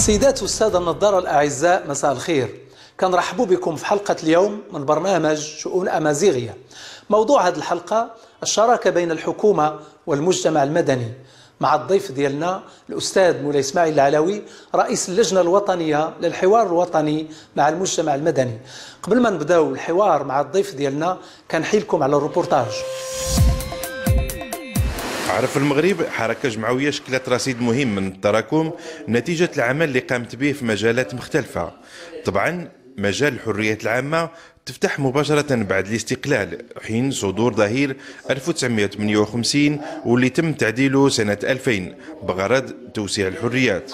السيدات والسادة النظارة الأعزاء، مساء الخير. كنرحبوا بكم في حلقة اليوم من برنامج شؤون أمازيغية. موضوع هذه الحلقة الشراكة بين الحكومة والمجتمع المدني، مع الضيف ديالنا الأستاذ مولاي إسماعيل العلوي، رئيس اللجنة الوطنية للحوار الوطني مع المجتمع المدني. قبل ما نبداو الحوار مع الضيف ديالنا كنحيلكم على الروبورتاج. عرف المغرب حركة جمعوية شكلت رصيد مهم من التراكم نتيجة العمل اللي قامت به في مجالات مختلفة. طبعا مجال الحريات العامة تفتح مباشرة بعد الاستقلال حين صدور ظهير 1958 واللي تم تعديله سنة 2000 بغرض توسيع الحريات.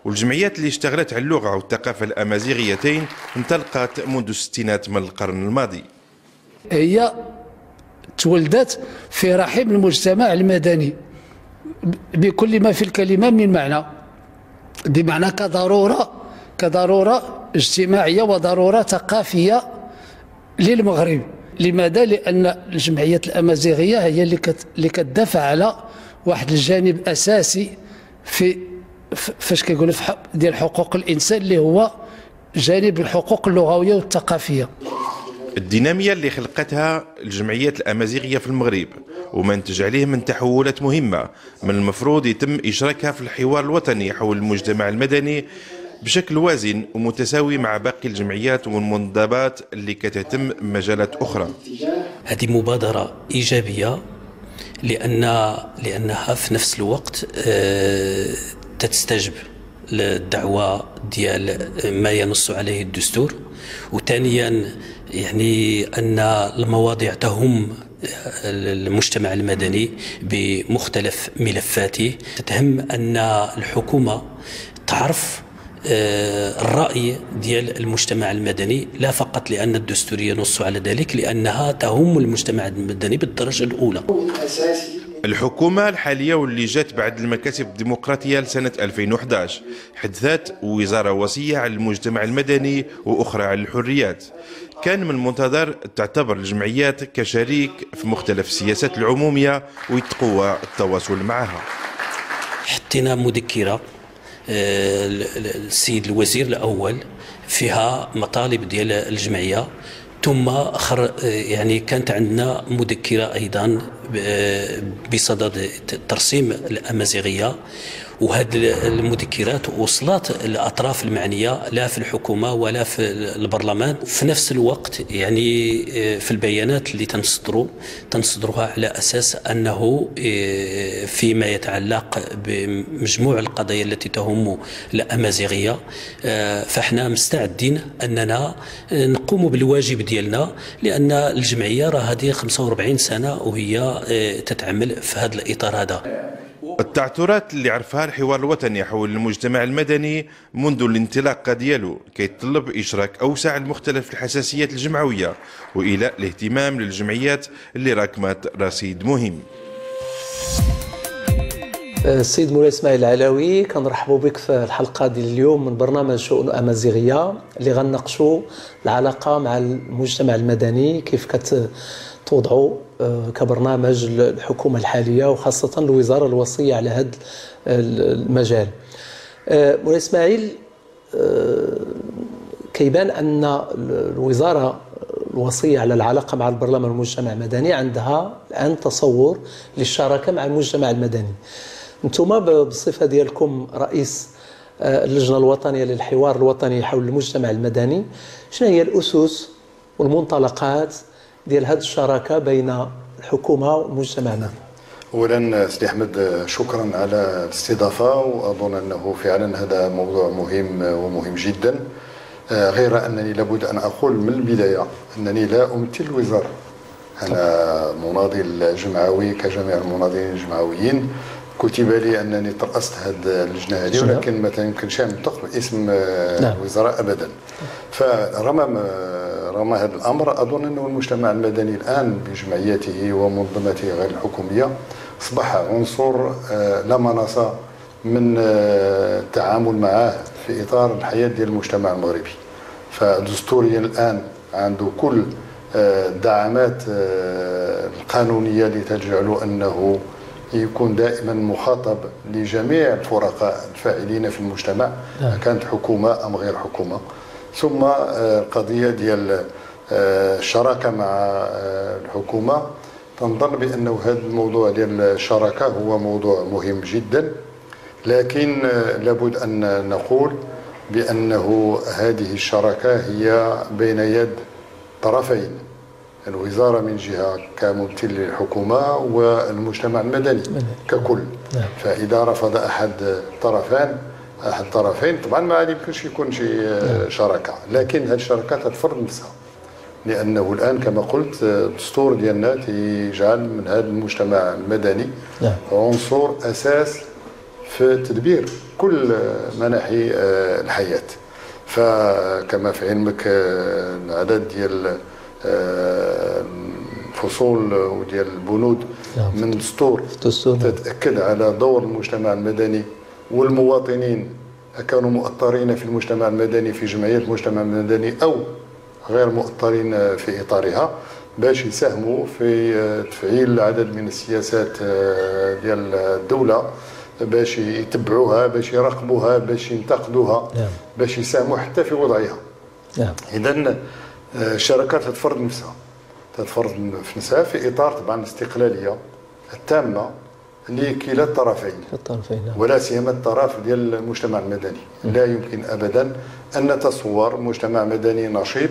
والجمعيات اللي اشتغلت على اللغة والثقافة الأمازيغيتين انطلقت منذ الستينات من القرن الماضي. هي تولدت في رحم المجتمع المدني بكل ما في الكلمة من معنى، بمعنى كضرورة اجتماعية وضرورة ثقافية للمغرب. لماذا؟ لأن الجمعيات الأمازيغية هي اللي كتدافع على واحد الجانب أساسي في فاش كيقولوا ديال حقوق الإنسان، اللي هو جانب الحقوق اللغوية والثقافية. الدينامية اللي خلقتها الجمعيات الأمازيغية في المغرب وما نتج عليه من تحولات مهمة من المفروض يتم إشراكها في الحوار الوطني حول المجتمع المدني بشكل وازن ومتساوي مع باقي الجمعيات والمنظمات اللي كتهتم بمجالات أخرى. هذه مبادرة إيجابية لأنها في نفس الوقت تستجب للدعوة ديال ما ينص عليه الدستور، وثانيا يعني أن المواضيع تهم المجتمع المدني بمختلف ملفاته. تهم أن الحكومة تعرف الرأي ديال المجتمع المدني، لا فقط لأن الدستور ينص على ذلك، لأنها تهم المجتمع المدني بالدرجة الأولى. الحكومة الحالية واللي جات بعد المكاسب الديمقراطية لسنة 2011 حدثت وزارة وصية على المجتمع المدني وأخرى على الحريات. كان من المنتظر تعتبر الجمعيات كشريك في مختلف السياسات العمومية ويتقوى التواصل معها. حطينا مذكرة السيد الوزير الأول فيها مطالب ديال الجمعية، ثم يعني كانت عندنا مذكرة أيضا بصدد ترسيم الأمازيغية، وهذه المذكرات وصلت الأطراف المعنية لا في الحكومة ولا في البرلمان. في نفس الوقت يعني في البيانات اللي تنصدروها على أساس أنه فيما يتعلق بمجموع القضايا التي تهم الأمازيغية فإحنا مستعدين أننا نقوم بالواجب ديالنا، لأن الجمعية راه هذه 45 سنة وهي تتعمل في هذا الإطار هذا. التعثرات اللي عرفها الحوار الوطني حول المجتمع المدني منذ الانطلاقة ديالو كيتطلب إشراك أوسع لمختلف الحساسيات الجمعوية وإيلاء الاهتمام للجمعيات اللي راكمت رصيد مهم. السيد مولاي إسماعيل العلوي، كنرحبوا بك في الحلقة ديال اليوم من برنامج شؤون أمازيغية اللي غنناقشوا العلاقة مع المجتمع المدني، كيف كتوضعوا كبرنامج الحكومة الحالية وخاصة الوزارة الوصية على هذا المجال. مولاي إسماعيل، كيبان أن الوزارة الوصية على العلاقة مع البرلمان والمجتمع المدني عندها الآن تصور للشراكة مع المجتمع المدني. انتم بالصفة ديالكم رئيس اللجنة الوطنية للحوار الوطني حول المجتمع المدني، شنو هي الأسس والمنطلقات ديال هذه الشراكة بين الحكومة والمجتمع المدني؟ أولا سيدي أحمد، شكرا على الاستضافة، وأظن أنه فعلا هذا موضوع مهم ومهم جدا. غير أنني لابد أن أقول من البداية أنني لا أمثل الوزارة، أنا مناضل جمعوي كجميع المناضلين الجمعويين. كتب لي أنني ترأست هذه اللجنة هذه، ولكن ما يمكنش ننطق باسم الوزراء أبدا. فرمى هذا الأمر. أظن أنه المجتمع المدني الآن بجمعياته ومنظماته غير الحكومية أصبح عنصر لا مناص من التعامل معه في إطار الحياة ديال المجتمع المغربي. فدستوريا الآن عنده كل الدعامات القانونية اللي تجعله أنه يكون دائما مخاطب لجميع الفرقاء الفاعلين في المجتمع، كانت حكومة أم غير حكومة. ثم القضية ديال الشراكة مع الحكومة، تنظن بأنه هذا الموضوع ديال الشراكة هو موضوع مهم جدا، لكن لابد أن نقول بأنه هذه الشراكة هي بين يد طرفين، الوزارة من جهة كممثل للحكومة والمجتمع المدني ككل. فإذا رفض أحد الطرفين طبعا ما يمكنش يكون شي شراكة، لكن هذه الشراكة تتفرض نفسها، لأنه الآن كما قلت الدستور ديالنا تيجعل من هذا المجتمع المدني عنصر أساس في تدبير كل مناحي الحياة. فكما في علمك العدد ديال الفصول وديال البنود من الدستور تتأكد على دور المجتمع المدني، والمواطنين كانوا مؤطرين في المجتمع المدني في جمعيات المجتمع المدني أو غير مؤطرين في إطارها، باش يساهموا في تفعيل عدد من السياسات ديال الدولة، باش يتبعوها، باش يراقبوها، باش ينتقدوها، باش يساهموا حتى في وضعها. إذن الشراكات تتفرض نفسها، تتفرض نفسها في إطار طبعا الاستقلالية التامة لكلا الطرفين، ولا سيما الطرف ديال المجتمع المدني. لا يمكن أبدا أن نتصور مجتمع مدني نشيط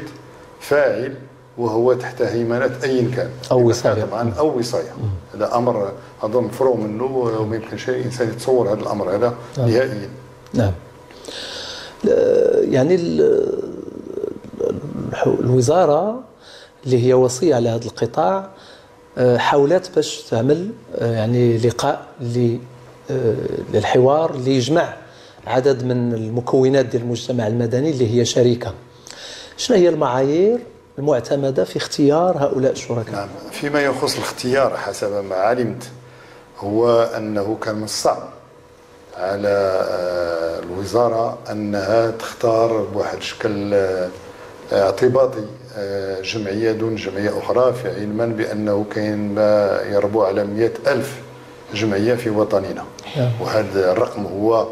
فاعل وهو تحت هيمنة أي كان أو وصاية، طبعا أو وصاية. هذا أمر أظن مفروغ منه، وما يمكنش الإنسان يتصور هذا الأمر هذا نهائيا. نعم، يعني الوزارة اللي هي وصية على هذا القطاع حاولت باش تعمل يعني لقاء للحوار اللي يجمع عدد من المكونات ديال المجتمع المدني اللي هي شريكة. شنو هي المعايير المعتمدة في اختيار هؤلاء الشركاء؟ نعم، فيما يخص الاختيار حسب ما علمت هو أنه كان من الصعب على الوزارة أنها تختار بواحد الشكل اعتباطي جمعية دون جمعية أخرى، في علما بأنه كاين ما يربو على 100,000 جمعية في وطننا. وهذا الرقم هو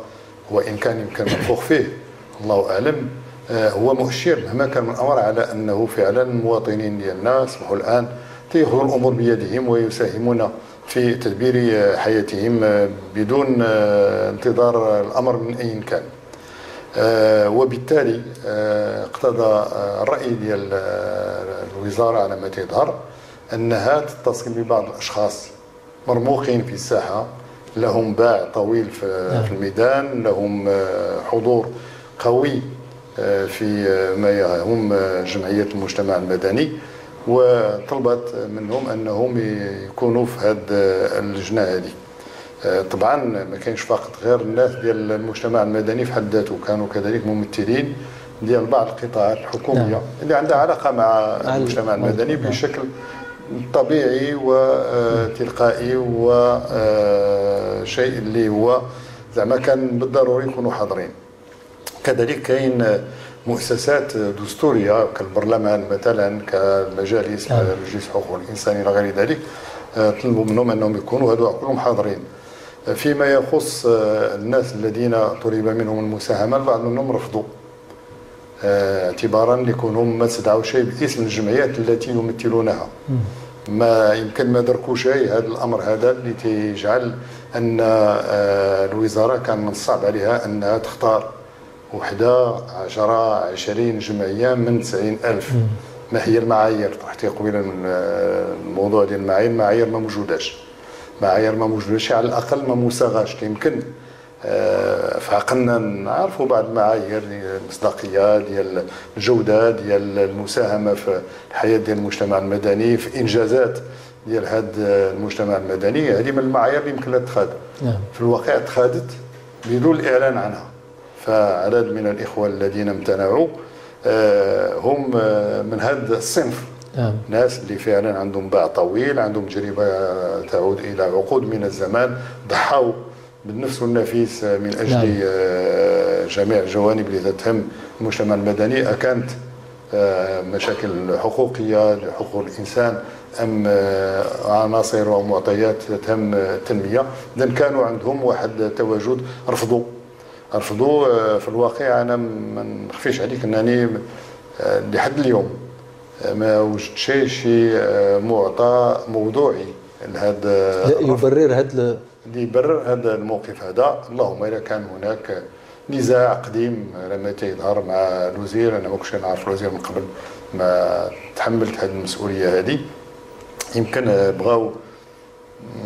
وإن كان يمكن منفوخ فيه الله أعلم، هو مؤشر مهما كان من الأمر على أنه فعلا المواطنين ديالنا أصبحوا الآن تيأخذوا الأمور بيدهم ويساهمون في تدبير حياتهم بدون انتظار الأمر من أي كان. وبالتالي اقتضى الرأي ديال الوزارة على ما تظهر أنها تتصل ببعض الأشخاص مرموقين في الساحة، لهم باع طويل في الميدان، لهم حضور قوي في ما يهم جمعية المجتمع المدني، وطلبت منهم أنهم يكونوا في هذه اللجنة هذه. طبعا ما كاينش فقط غير الناس ديال المجتمع المدني في حد ذاته، كانوا كذلك ممثلين ديال بعض القطاعات الحكومية اللي عندها علاقة مع المجتمع المدني بشكل طبيعي وتلقائي، وشيء اللي هو زعما كان بالضروري يكونوا حاضرين. كذلك كاين مؤسسات دستورية كالبرلمان مثلا، كالمجالس، مجلس حقوق الانسان الى غير ذلك، طلبوا منهم انهم يكونوا هذو كلهم حاضرين. فيما يخص الناس الذين طلب منهم المساهمة، البعض منهم رفضوا اعتبارا لكونهم ما استدعوا شيء باسم الجمعيات التي يمثلونها، ما يمكن ما دركوا شيء. هذا الامر هذا اللي تيجعل ان الوزارة كان من الصعب عليها انها تختار وحده 10 20 جمعية من 90,000. ما هي المعايير؟ طرحتي قبيلة من الموضوع ديال المعايير، المعايير ما موجوداش، معايير ما موجوداش، على الاقل ما مساغاش. يمكن في عقلنا نعرفوا بعض المعايير ديال المصداقية، ديال الجودة، ديال المساهمة في الحياة ديال المجتمع المدني، في انجازات ديال هذا المجتمع المدني. هذه من المعايير اللي يمكن لها تخاد. في الواقع تخادت بدون الاعلان عنها. فعدد من الاخوة الذين امتنعوا هم من هذا الصنف، ناس اللي فعلا عندهم باع طويل، عندهم تجربه تعود الى عقود من الزمان، ضحوا بالنفس والنفيس من اجل جميع الجوانب اللي تهم المجتمع المدني، اكانت مشاكل حقوقيه لحقوق الانسان ام عناصر ومعطيات تهم التنميه. اذا كانوا عندهم واحد التواجد، رفضوا في الواقع. انا ما نخفيش عليك انني لحد اليوم ما وجدتش شي معطى موضوعي لهذا يبرر هذا اللي يبرر هذا الموقف هذا. اللهم اذا كان هناك نزاع قديم لما تيظهر مع الوزير، انا ما كنتش نعرف الوزير من قبل ما تحملت هذه المسؤولية هذه، يمكن بغاو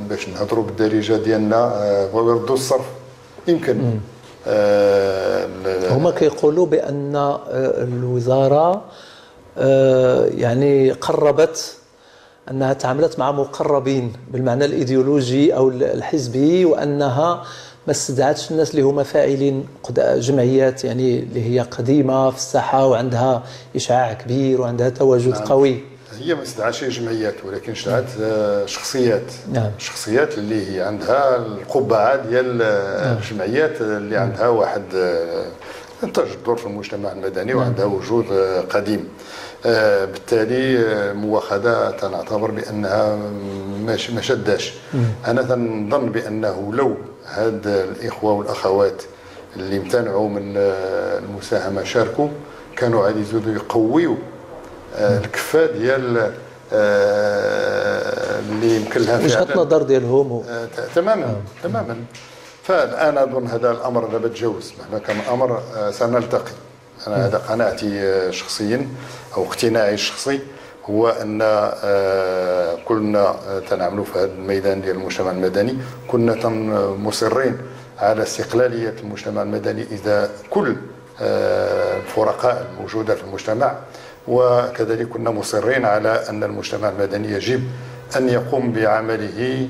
باش نهضروا بالدارجة ديالنا بغاو يردوا الصرف يمكن. هما كيقولوا بان الوزارة يعني قربت انها تعاملت مع مقربين بالمعنى الايديولوجي او الحزبي، وانها ما استدعتش الناس اللي هما فاعلين جمعيات يعني اللي هي قديمة في الساحة وعندها اشعاع كبير وعندها تواجد. نعم. قوي. هي ما استدعتش جمعيات ولكن استدعت شخصيات. نعم. شخصيات اللي هي عندها القبعة ديال. نعم. الجمعيات اللي عندها واحد تجدر في المجتمع المدني. نعم. وعندها وجود قديم. بالتالي المؤاخذة تنعتبر بأنها ما شداش. أنا تنظن بأنه لو هاد الإخوة والأخوات اللي امتنعوا من المساهمة شاركوا، كانوا غادي يزيدوا يقويوا الكفة ديال اللي يمكن لها وجهة النظر ديالهم. تماما. تماما. فالآن أظن هذا الأمر دابا تجاوز، مهما كان الأمر سنلتقي. أنا هذا قناعتي شخصيا أو اقتناعي الشخصي هو أن كلنا تنعملوا في هذا الميدان ديال المجتمع المدني، كنا مصرين على استقلالية المجتمع المدني إذا كل الفرقاء الموجودة في المجتمع، وكذلك كنا مصرين على أن المجتمع المدني يجب أن يقوم بعمله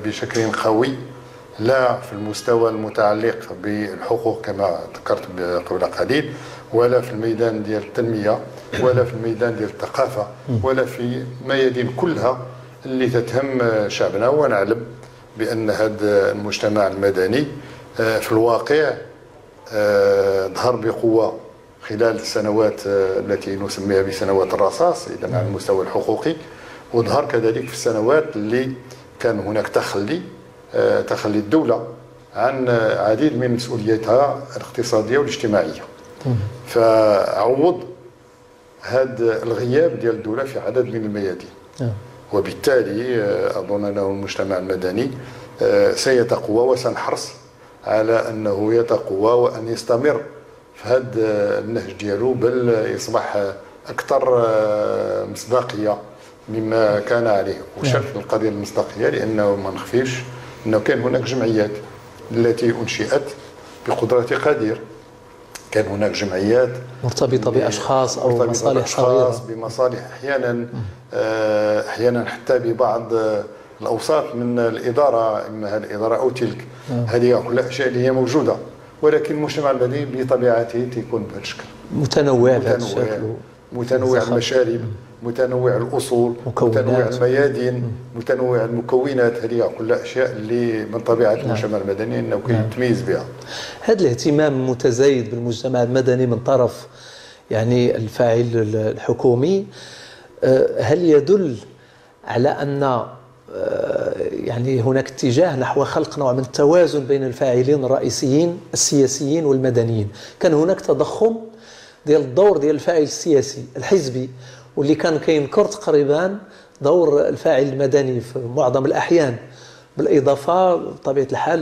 بشكل قوي، لا في المستوى المتعلق بالحقوق كما ذكرت قبل قليل، ولا في الميدان ديال التنمية، ولا في الميدان ديال الثقافة، ولا في ميادين كلها اللي تتهم شعبنا. ونعلم بأن هذا المجتمع المدني في الواقع ظهر بقوة خلال السنوات التي نسميها بسنوات الرصاص، إذا على المستوى الحقوقي، وظهر كذلك في السنوات اللي كان هناك تخلي الدولة عن عديد من مسؤولياتها الاقتصادية والاجتماعية. فعوض هذا الغياب ديال الدولة في عدد من الميادين. وبالتالي أظن أنه المجتمع المدني سيتقوى، وسنحرص على أنه يتقوى وأن يستمر في هذا النهج ديالو، بل يصبح أكثر مصداقية مما كان عليه. وشرط القضية المصداقية، لأنه ما نخفيش أنه كان هناك جمعيات التي أنشئت بقدرة قدير، كان هناك جمعيات مرتبطة بأشخاص أو مصالح صغيرة، بمصالح أحيانا أحيانا حتى ببعض الأوساط من الإدارة، إما الإدارة أو تلك. هذه كلها أشياء اللي هي موجودة، ولكن المجتمع المدني بطبيعته تيكون بهذا الشكل، متنوع بهذا الشكل، متنوع المشارب، متنوع الأصول، متنوع الميادين، متنوع المكونات. هذه كلها أشياء اللي من طبيعة المجتمع المدني أنه كيتميز بها. هذا الاهتمام المتزايد بالمجتمع المدني من طرف يعني الفاعل الحكومي، هل يدل على أن يعني هناك اتجاه نحو خلق نوع من التوازن بين الفاعلين الرئيسيين السياسيين والمدنيين؟ كان هناك تضخم ديال الدور ديال الفاعل السياسي الحزبي، واللي كان كينكر تقريبا دور الفاعل المدني في معظم الأحيان، بالإضافة بطبيعة الحال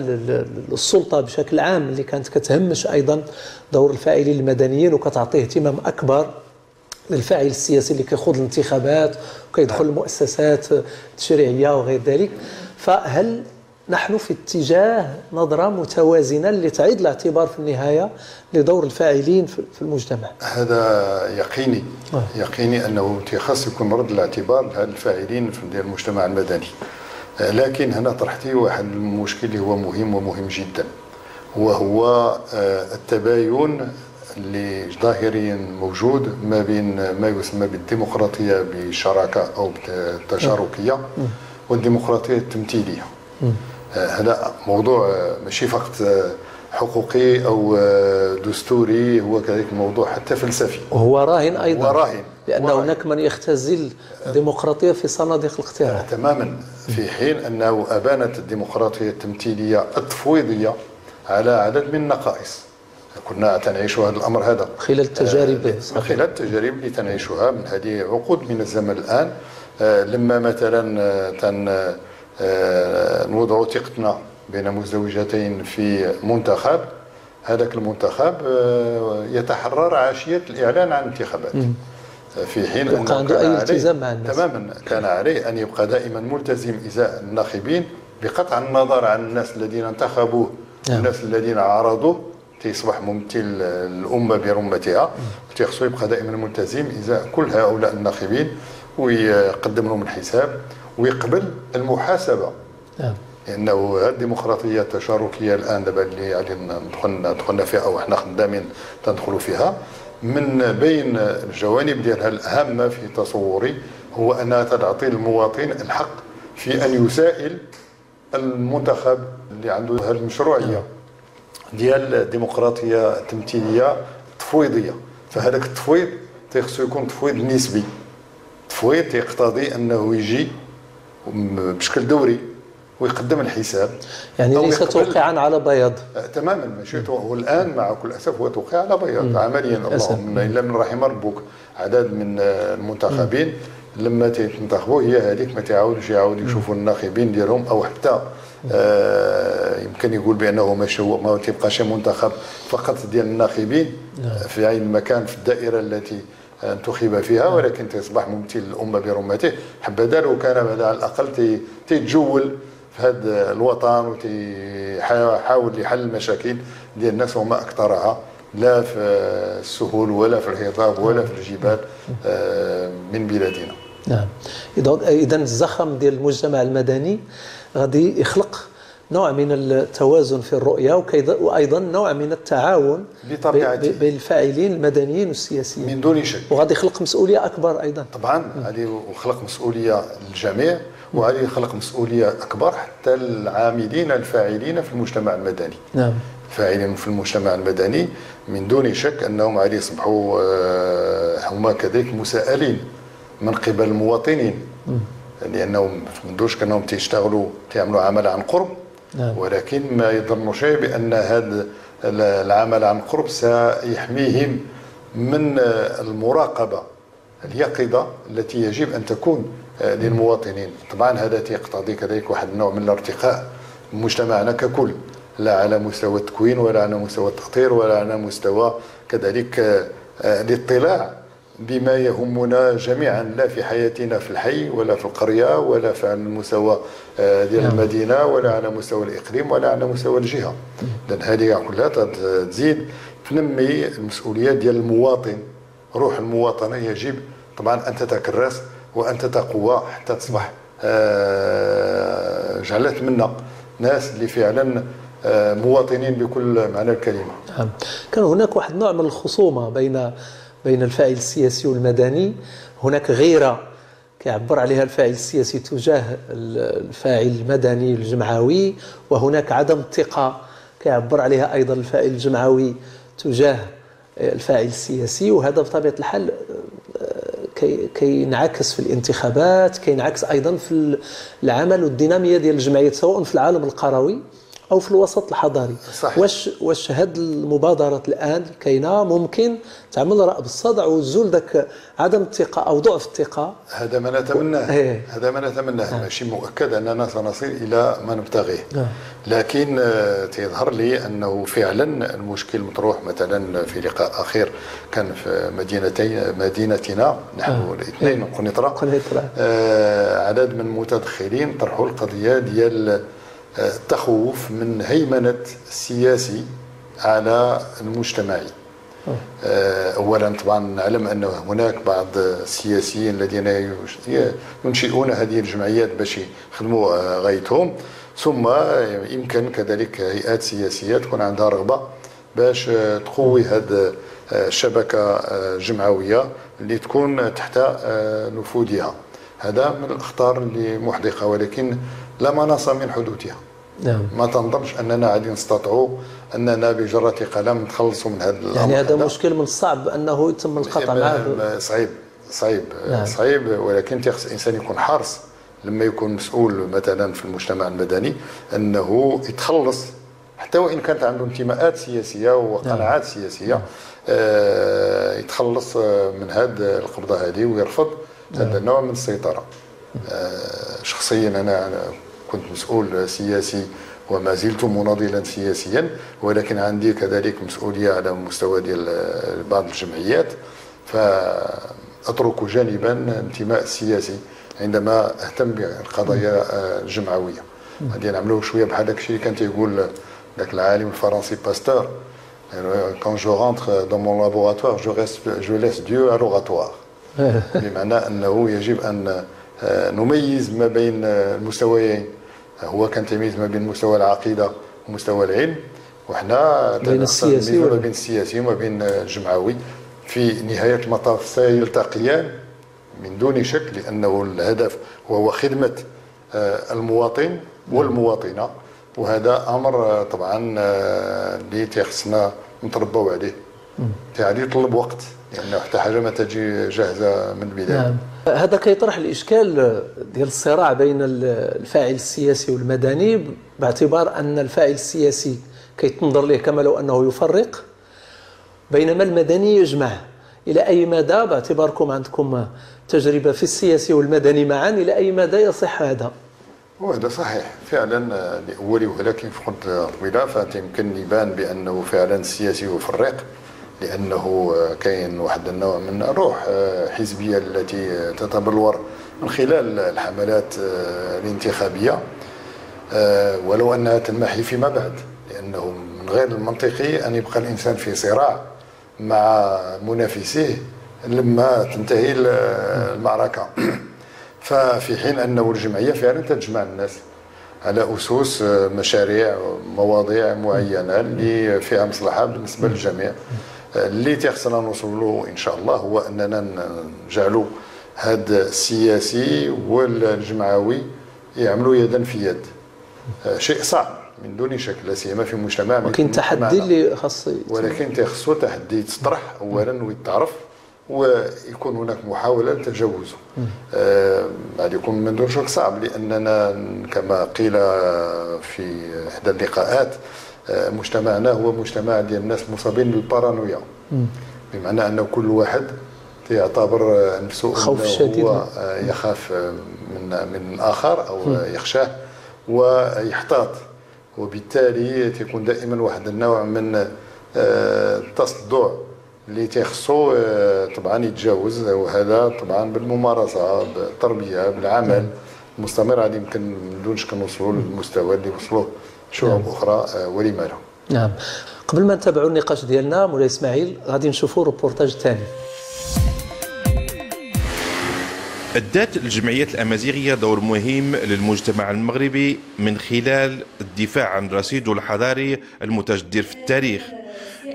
للسلطة بشكل عام اللي كانت كتهمش أيضا دور الفاعلين المدنيين وكتعطيه اهتمام أكبر للفاعل السياسي اللي كيخوض الانتخابات وكيدخل المؤسسات التشريعية وغير ذلك. فهل نحن في اتجاه نظرة متوازنة اللي تعيد الاعتبار في النهاية لدور الفاعلين في المجتمع؟ هذا يقيني. يقيني أنه خاص يكون رد الاعتبار لهذا الفاعلين في المجتمع المدني. لكن هنا طرحتي واحد المشكل اللي هو مهم ومهم جدا، وهو التباين اللي ظاهريا موجود ما بين ما يسمى بالديمقراطية بشراكة أو بالتشاركية والديمقراطية التمثيلية. هذا موضوع ماشي فقط حقوقي أو دستوري، هو كذلك موضوع حتى فلسفي، وهو راهن أيضا. هو راهن. لأن هناك من يختزل الديمقراطية في صناديق الاقتراع. تماما، في حين أنه أبانت الديمقراطية التمثيلية التفويضية على عدد من النقائص. كنا تنعيش هذا الأمر هذا خلال التجارب، خلال التجارب اللي تنعيشها من هذه عقود من الزمن الآن. لما مثلا نوضع ثقتنا بين مزدوجتين في منتخب، هذاك المنتخب يتحرر عشية الإعلان عن الانتخابات، في حين أنه عنده أي التزام مع الناس. تماما، كان عليه أن يبقى دائما ملتزم إزاء الناخبين بقطع النظر عن الناس الذين انتخبوه والناس الذين عارضوه. تيصبح ممثل الأمة برمتها، تيخصو يبقى دائما ملتزم إزاء كل هؤلاء الناخبين ويقدم لهم الحساب ويقبل المحاسبة. لأنه هذه الديمقراطية التشاركية الآن دابا اللي دخلنا فيها أو احنا خدامين تندخلوا فيها، من بين الجوانب ديالها الأهم في تصوري هو أنها تعطي المواطن الحق في أن يسائل المنتخب اللي عنده هذه المشروعية ديال الديمقراطية التمثيلية التفويضية. فهذاك التفويض تيخصو يكون تفويض نسبي، تفويض تيقتضي أنه يجي بشكل دوري ويقدم الحساب، يعني ليس توقيعا على بياض. تماما، ماشي. والان مع كل اسف هو توقيع على بياض عمليا، اللهم الا من رحم ربك. عدد من المنتخبين لما تنتخبوا هي هذيك ما تعاودوش يعاودوا يشوفوا الناخبين ديالهم، او حتى يمكن يقول بانه ماشي هو، ما تيبقاش منتخب فقط ديال الناخبين في عين المكان في الدائرة التي انتخب فيها، ولكن تصبح ممثل الامة برمته. حبذا لو كان على الاقل تيتجول في هذا الوطن وتحاول يحل المشاكل ديال الناس وما اكثرها، لا في السهول ولا في الهضاب ولا في الجبال من بلادنا. نعم، اذا الزخم ديال المجتمع المدني غادي يخلق نوع من التوازن في الرؤية، وأيضا نوع من التعاون بين الفاعلين المدنيين والسياسيين من دون شك، وغادي يخلق مسؤولية أكبر أيضا. طبعا غادي يخلق مسؤولية للجميع، وغادي يخلق مسؤولية أكبر حتى العاملين الفاعلين في المجتمع المدني. نعم، الفاعلين في المجتمع المدني من دون شك أنهم غادي يصبحوا هما كذلك مسائلين من قبل المواطنين، لأنهم من دون شك أنهم تيشتغلوا تيعملوا عمل عن قرب. نعم. ولكن ما يظن شيء بأن هذا العمل عن قرب سيحميهم من المراقبة اليقظة التي يجب أن تكون للمواطنين. طبعا هذا يقتضي كذلك واحد النوع من الارتقاء مجتمعنا ككل، لا على مستوى التكوين ولا على مستوى التأطير ولا على مستوى كذلك الاطلاع بما يهمنا جميعا، لا في حياتنا في الحي ولا في القرية ولا في على المستوى ديال المدينة ولا على مستوى الإقليم ولا على مستوى الجهة. لأن هذه كلها تزيد تنمي المسؤولية ديال المواطن. روح المواطنة يجب طبعا أن تتكرس وأن تتقوى حتى تصبح جعلت منا ناس اللي فعلا مواطنين بكل معنى الكلمة. نعم، كان هناك واحد النوع من الخصومة بين الفاعل السياسي والمدني. هناك غيرة كيعبر عليها الفاعل السياسي تجاه الفاعل المدني الجمعوي، وهناك عدم الثقة كيعبر عليها أيضا الفاعل الجمعوي تجاه الفاعل السياسي. وهذا بطبيعة الحال كينعكس في الانتخابات، كينعكس أيضا في العمل والدينامية ديال الجمعيات سواء في العالم القروي أو في الوسط الحضاري. صحيح. واش هاد المبادرات الآن كاينة ممكن تعمل رأب الصدع وتزول ذاك عدم الثقة أو ضعف الثقة؟ هذا ما نتمناه. هذا ما نتمناه. ماشي مؤكد أننا سنصل إلى ما نبتغيه، لكن تيظهر لي أنه فعلا المشكل مطروح. مثلا في لقاء أخير كان في مدينتنا نحن الاثنين قنيطرة، عدد من المتدخلين طرحوا القضية ديال التخوف من هيمنة السياسي على المجتمعي. أولا طبعا نعلم أن هناك بعض السياسيين الذين ينشئون هذه الجمعيات باش يخدموا غايتهم، ثم يمكن كذلك هيئات سياسية تكون عندها رغبة باش تقوي هذه الشبكة الجمعوية اللي تكون تحت نفوذها. هذا من الأخطار اللي محدقة، ولكن لا مناص من حدوثها. نعم. ما تنظنش اننا غادي نستطيعوا اننا بجرة قلم نتخلصوا من هذا الامر. يعني هذا مشكل من الصعب انه يتم القطع معه. صعيب صعيب. نعم. صعيب، ولكن تيخص الانسان يكون حارس لما يكون مسؤول مثلا في المجتمع المدني انه يتخلص حتى وان كانت عنده انتماءات سياسية وقناعات سياسية، يتخلص من هذه القبضة هذه ويرفض هذا النوع من السيطرة. شخصيا انا كنت مسؤول سياسي وما زلت مناضلا سياسيا، ولكن عندي كذلك مسؤولية على مستوى ديال بعض الجمعيات، فاترك جانبا الانتماء السياسي عندما اهتم بالقضايا الجمعويه. غادي نعملوا شوية بحال داك الشيء اللي كان تيقول ذاك العالم الفرنسي باستور، quand je rentre dans mon laboratoire je laisse Dieu à l'oratoire. بمعنى انه يجب ان نميز ما بين المستويين. هو كان تمييز ما بين مستوى العقيدة ومستوى العلم، وحنا بين السياسي وما بين السياسي وما بين الجمعوي. في نهاية المطاف سيلتقيان من دون شك، لانه الهدف وهو خدمة المواطن والمواطنه، وهذا امر طبعا اللي تيخصنا نتربوا عليه. يعني يطلب وقت، لانه حتى حاجة ما تجي جاهزة من البداية. نعم. هذا كيطرح الاشكال ديال الصراع بين الفاعل السياسي والمدني، باعتبار ان الفاعل السياسي كيتنظر ليه كما لو انه يفرق، بينما المدني يجمع. الى اي مدى، باعتباركم عندكم تجربه في السياسي والمدني معا، الى اي مدى يصح هذا؟ وهذا صحيح فعلا لاول ولكن في قلت قبيلة فيمكن يبان بانه فعلا السياسي يفرق، لانه كاين واحد النوع من الروح حزبية التي تتبلور من خلال الحملات الانتخابية، ولو انها تنمحي فيما بعد، لانه من غير المنطقي ان يبقى الانسان في صراع مع منافسيه لما تنتهي المعركة. ففي حين انه الجمعية فعلا تجمع الناس على اسس مشاريع مواضيع معينة اللي فيها مصلحة بالنسبة للجميع. اللي تيخصنا نوصل له ان شاء الله هو اننا نجعلوا هذا السياسي والجمعوي يعملوا يدا في يد. شيء صعب من دون شك، لا سيما في مجتمع، ولكن تحدي اللي خاص، ولكن تيخصو تحدي يتطرح اولا ويتعرف، ويكون هناك محاولة لتجاوزه. غادي يكون من دون شك صعب، لاننا كما قيل في احدى اللقاءات مجتمعنا هو مجتمع ديال الناس المصابين بالبارانويا، بمعنى ان كل واحد يعتبر نفسه خوف شديد، هو يخاف من الاخر او يخشاه ويحتاط، وبالتالي تيكون دائما واحد النوع من التصدع اللي تيخصو طبعا يتجاوز، وهذا طبعا بالممارسة، بالتربية، بالعمل المستمر غادي يمكن من دون شك نوصلوا للمستوى اللي وصلوه شعوب اخرى، ولما لا. نعم. قبل ما نتابعوا النقاش ديالنا مولاي اسماعيل، غادي نشوفوا روبورتاج ثاني. أدت الجمعيات الأمازيغية دور مهم للمجتمع المغربي من خلال الدفاع عن رصيده الحضاري المتجذر في التاريخ،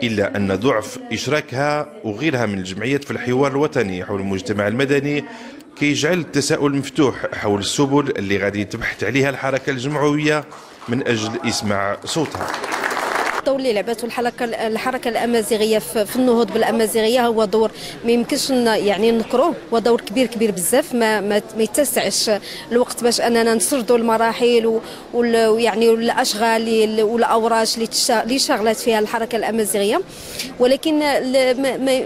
إلا أن ضعف إشراكها وغيرها من الجمعيات في الحوار الوطني حول المجتمع المدني كيجعل التساؤل مفتوح حول السبل اللي غادي تبحث عليها الحركة الجمعوية من أجل إسماع صوتها. الدور اللي لعبته الحركة الامازيغية في النهوض بالامازيغيه هو دور ما يمكنش يعني نكروه، هو دور كبير كبير بزاف، ما يتسعش الوقت باش اننا نسردوا المراحل ويعني والاشغال والاوراش اللي شغلت فيها الحركة الامازيغية، ولكن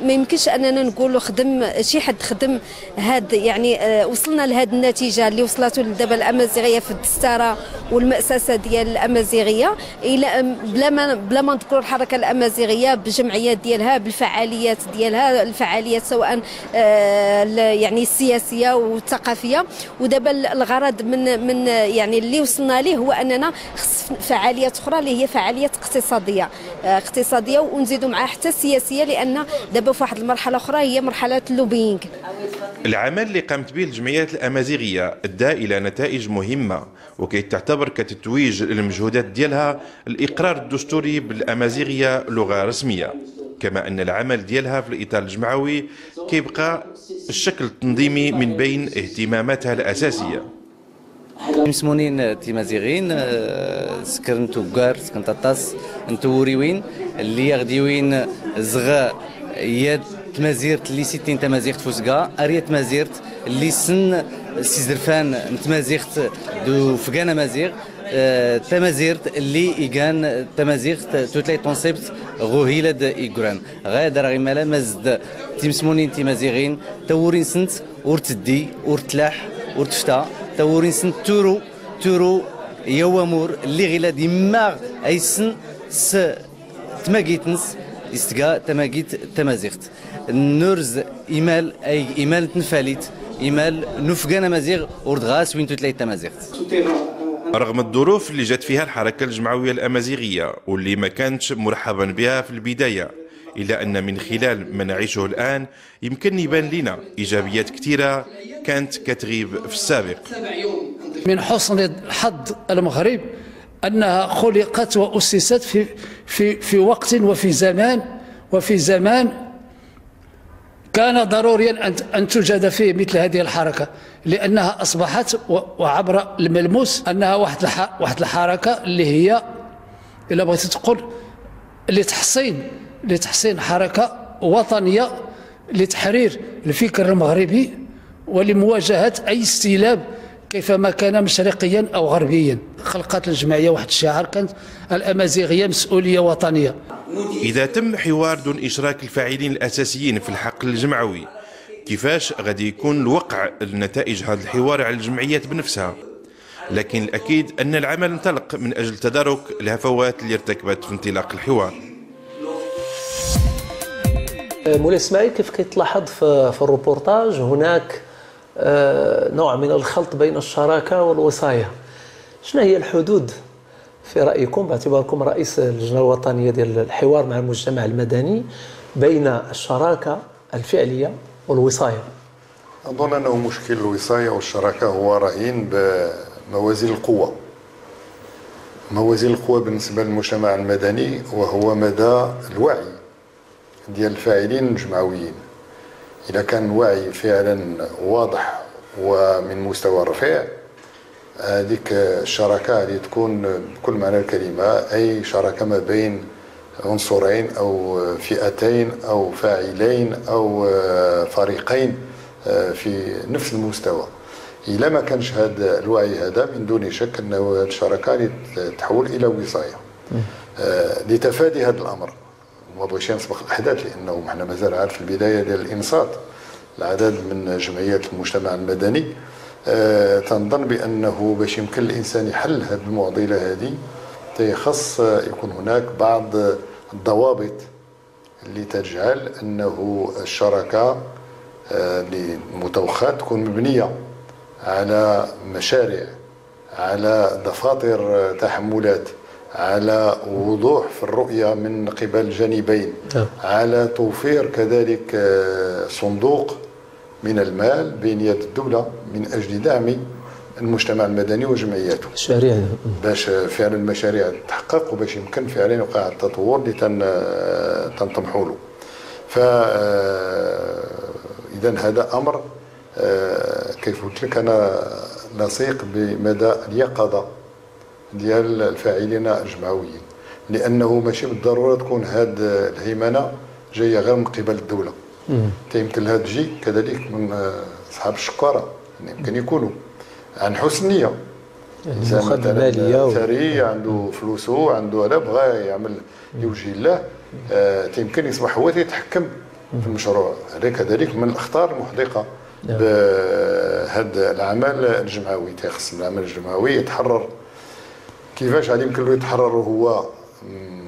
ما يمكنش اننا نقولوا خدم شي حد خدم هاد، يعني وصلنا لهاد النتيجة اللي وصلته دابا الامازيغية في الدستاره والمؤسسة ديال الامازيغية، الى بلا ما نذكروا الحركة الامازيغية بالجمعيات ديالها، بالفعاليات ديالها، الفعاليات سواء يعني السياسية والثقافية. ودابا الغرض من يعني اللي وصلنا ليه هو اننا خص فعاليات اخرى اللي هي فعاليات اقتصادية ونزيدوا معها حتى السياسية، لان دابا في واحد المرحلة اخرى هي مرحلة ال lobbying. العمل اللي قامت به الجمعيات الامازيغية ادى الى نتائج مهمة، وكي تعتبر كتتويج المجهودات ديالها الاقرار الدستوري بالامازيغيه لغة رسمية، كما ان العمل ديالها في الاطار الجمعوي كيبقى الشكل التنظيمي من بين اهتماماتها الاساسية. مسمونين تيمازيغين سكرن توكار سكن تطاس نتوريوين اللي يغديوين زغ يد تمازيرت اللي 60 تمازيغت فوسكا اريا تمازيرت اللي سن سيزرفان تمازيغت دو فكان مازيغ تمازيرت اللي إيغان تمازيغت توتلاي تونسيبت غوهيلاد إيغران غادر غيمالا مزد تيمسمونين تيمازيغين تورين سنت ورتدي ورتلاح ورتفتا تورين سنت تورو تورو يوامور اللي غيلاد يما ايسن س تماكيتنس يستقا تماكيت تمازيغت نورز إيمال أي إيمال تنفاليت إيمال نفقانا مازيغ وردغاس وين توتلاي تمازيغت. رغم الظروف اللي جات فيها الحركة الجمعوية الأمازيغية واللي ما كانتش مرحبا بها في البداية، إلا أن من خلال ما نعيشه الآن يمكن يبان لنا إيجابيات كثيرة كانت كتغيب في السابق. من حسن حظ المغرب أنها خلقت وأسست في في في وقت وفي زمان كان ضروريا أن توجد فيه مثل هذه الحركة، لأنها أصبحت وعبر الملموس أنها واحد الحركة اللي هي إلا بغيت تقول لتحصين حركة وطنية لتحرير الفكر المغربي ولمواجهة أي استيلاب كيفما كان مشرقيا أو غربيا. خلقت الجمعية واحد الشعار كانت الأمازيغية مسؤولية وطنية. إذا تم حوار دون إشراك الفاعلين الأساسيين في الحقل الجمعوي، كيفاش غادي يكون الوقع النتائج هذا الحوار على الجمعيات بنفسها؟ لكن الأكيد أن العمل انطلق من أجل تدارك الهفوات اللي ارتكبت في انطلاق الحوار. مولاي اسماعيل، كيف كيتلاحظ في الروبورتاج هناك نوع من الخلط بين الشراكة والوصاية. شنو هي الحدود في رأيكم باعتباركم رئيس اللجنة الوطنية ديال الحوار مع المجتمع المدني بين الشراكة الفعلية والوصاية؟ أظن أنه مشكل الوصاية والشراكة هو رهين بموازين القوة. موازين القوة بالنسبة للمجتمع المدني وهو مدى الوعي ديال الفاعلين الجمعويين. إذا كان الوعي فعلا واضح ومن مستوى رفيع، هذيك الشراكة غادي تكون بكل معنى الكلمة، أي شراكة ما بين عنصرين أو فئتين أو فاعلين أو فريقين في نفس المستوى. إلا ما كانش هذا الوعي هذا، من دون شك أنه الشراكة تتحول إلى وصاية. لتفادي هذا الأمر ما بغيتش نسبق الأحداث لأنه حنا مازال عاد في البداية ديال الإنصات العدد من جمعيات المجتمع المدني. تنظن بأنه باش يمكن الإنسان يحل هذه المعضلة هذه تيخص يكون هناك بعض الضوابط اللي تجعل أنه الشراكة المتوخاة تكون مبنية على مشاريع، على دفاتر تحملات، على وضوح في الرؤية من قبل الجانبين، على توفير كذلك صندوق من المال بين يد الدولة من أجل دعم المجتمع المدني وجمعياته مشاريع باش فعلا المشاريع تتحقق وباش يمكن فعلا يوقع التطور اللي تنطمحوا له. ف إذا هذا أمر كيف قلت لك أنا لصيق بمدى اليقظة ديال الفاعلين الجمعويين، لأنه ماشي بالضرورة تكون هذه الهيمنة جاية غير من قبل الدولة. يمكن لها تجي كذلك من أصحاب الشكارة، يمكن يكونوا عن حسن نية، إنسان مثلا ثري عنده فلوسه عنده هذا بغى يعمل لوجه الله، يمكن يصبح هو يتحكم في المشروع. هذا كذلك من الأخطار المحدقة بهذا العمل الجمعوي. تيخص العمل الجمعوي يتحرر. كيفاش غادي يمكن له يتحرر وهو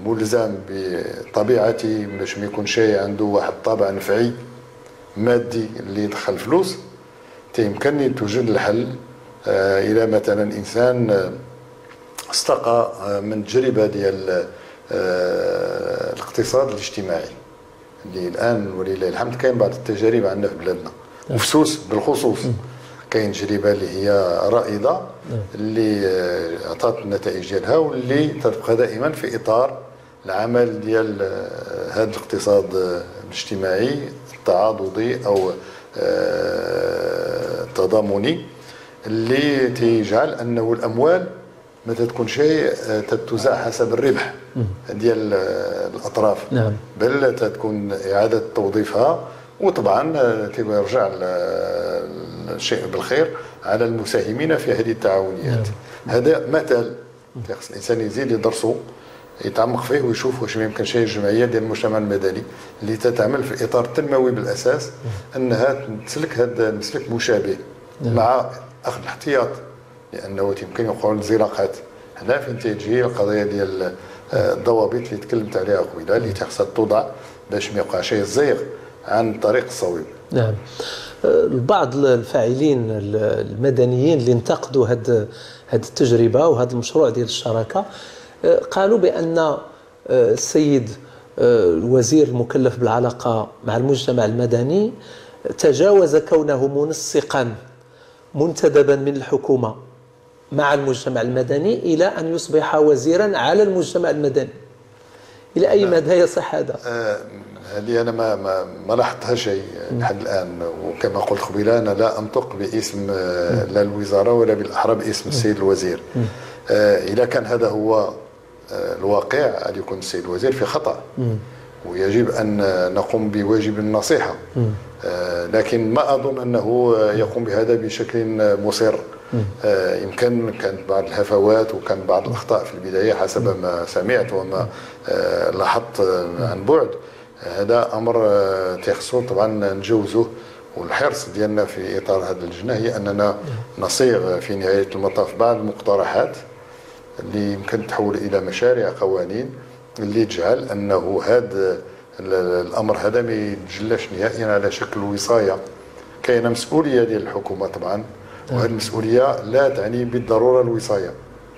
ملزم بطبيعته باش ما يكون شيء عنده واحد الطابع نفعي مادي اللي يدخل فلوس؟ تيمكن توجد الحل الى مثلا انسان استقى من تجربه ديال الاقتصاد الاجتماعي اللي الان ولله الحمد كاين بعض التجارب عندنا في بلادنا وفي سوس بالخصوص. كاين تجربه اللي هي رائدة اللي عطات النتائج ديالها واللي تبقى دائما في اطار العمل ديال هذا الاقتصاد الاجتماعي التعاضدي او التضامني اللي تيجعل انه الاموال ما تكون شيء تتوزع حسب الربح ديال الاطراف. نعم. بل تكون اعاده توظيفها، وطبعا تيرجع الشيء بالخير على المساهمين في هذه التعاونيات. نعم. هذا مثل خص الانسان يزيد يدرسه، يتعمق فيه ويشوف واش ما يمكن شيء الجمعية ديال المجتمع المدني اللي تتعمل في الاطار التنموي بالاساس انها تسلك هذا المسلك مشابه. نعم. مع اخذ الاحتياط، لانه يمكن يوقعوا انزلاقات. هنا فين تيجي القضية ديال الضوابط اللي تكلمت عليها قبيلة، اللي خصها توضع باش ما يوقع شيء الزيغ عن الطريق الصويب. نعم. البعض الفاعلين المدنيين اللي انتقدوا هذه التجربة وهذا المشروع ديال الشراكة قالوا بان السيد الوزير المكلف بالعلاقة مع المجتمع المدني تجاوز كونه منسقا منتدبا من الحكومة مع المجتمع المدني الى ان يصبح وزيرا على المجتمع المدني. الى اي مدى يصح هذا؟ هذه انا ما لاحظتها شيء لحد الان، وكما قلت قبيلة انا لا انطق باسم لا الوزارة ولا بالاحرى باسم السيد الوزير. اذا كان هذا هو الواقع غادي يكون السيد الوزير في خطا، ويجب ان نقوم بواجب النصيحة. لكن ما اظن انه يقوم بهذا بشكل مصر. يمكن كانت بعض الهفوات وكان بعض الاخطاء في البداية حسب ما سمعت وما لاحظت عن بعد. هذا امر تيخصو طبعا نجوزه، والحرص ديالنا في اطار هذه اللجنة هي اننا نصيغ في نهاية المطاف بعض المقترحات اللي يمكن تحول الى مشاريع قوانين اللي تجعل انه هذا الامر هذا ما يتجلاش نهائيا على شكل وصايه. كاينه مسؤولية ديال الحكومة طبعا، وهذه المسؤولية لا تعني بالضرورة الوصايه،